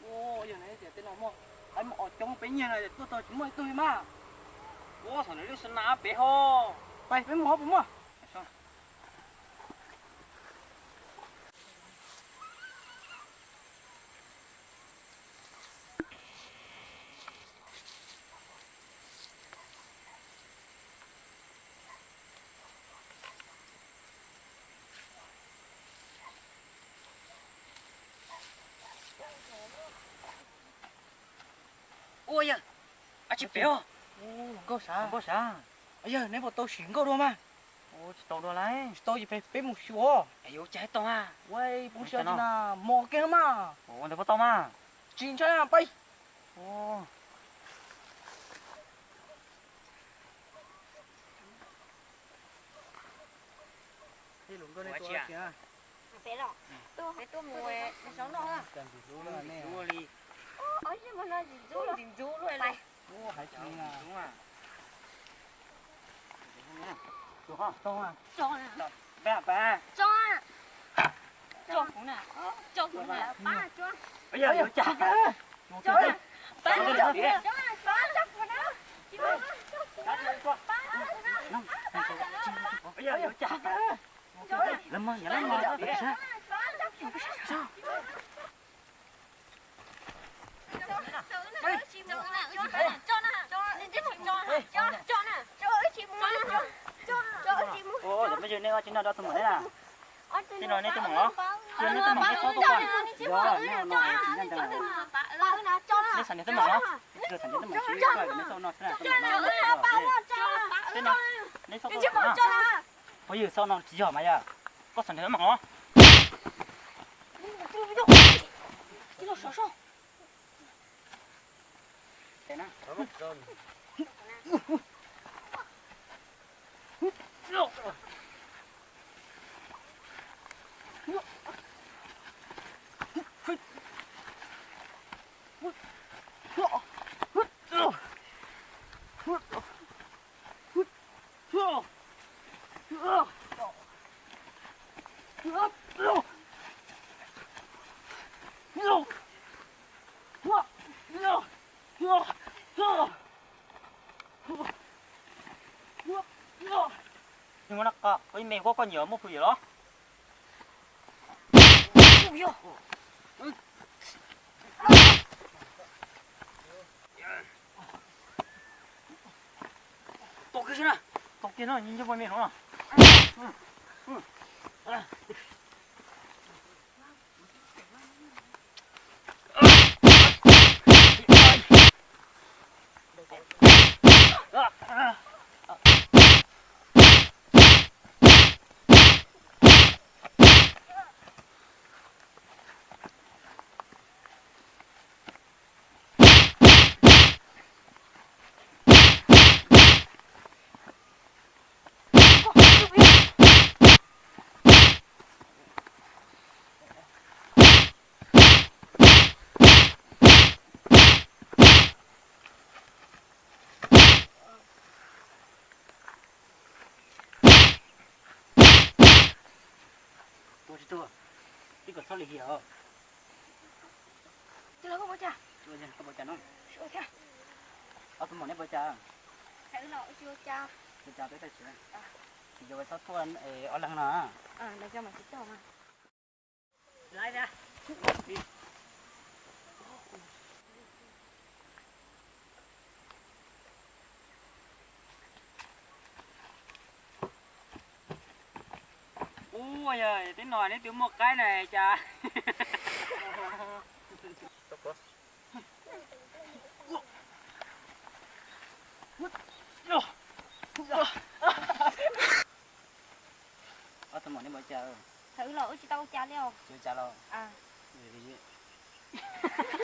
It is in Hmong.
Ua, yog na, tias tej no muaj qaib muaj os coob peb nyiag no tuaj tau tsis muaj ib tug li mas. Ua, thaum nws lub xab na pem ho. Pais peb mus ho puas muaj. Ua yawg, ab tsi pem os. Nkauj sav, nkauj sav. Yawg, neb puas tau sim nkauj dua mas? Tsis tau dua lauj. Tsis tau ces peb mus xyuas. Yuav cas tau a? Ua poob siab na, mos kiag mas. Ua ntawd puas tau mas? Tsis ntshai na, pais. Peb tuaj mus saum no. Ntxim ntxub luaj li. Ua, nej ob tsi noj dab tug mum ne na? Tej no nej twb mam los, nej twb mam, nej txhob tuaj koj. Nej txhob niag twb mam los, nej txhob niag twb mam los, nej txhob no xwb na. Tej no nej txhob tuaj koj. Phooj ywg, txhob no tsis yog mas yog koj txhob niag twb mam los. Ua, koj ib me koj, koj nyiam muaj plhus yam los? Tau kiag xwb na. Tau kiag no, nyob poj me no. Tua tsis tuag, tib kom txhob lim hiam os. Koj puas cas no? Ob tug mom neb puas cas? Ua cas peb tsis, tsis yuav txhob tuaj ob leeg no. Ua, yog tib no neb twb muaj qaib na cas. Mas nej ua cas? Thaum wb los wb tsis tau ua cas li os. Tsis ua cas los?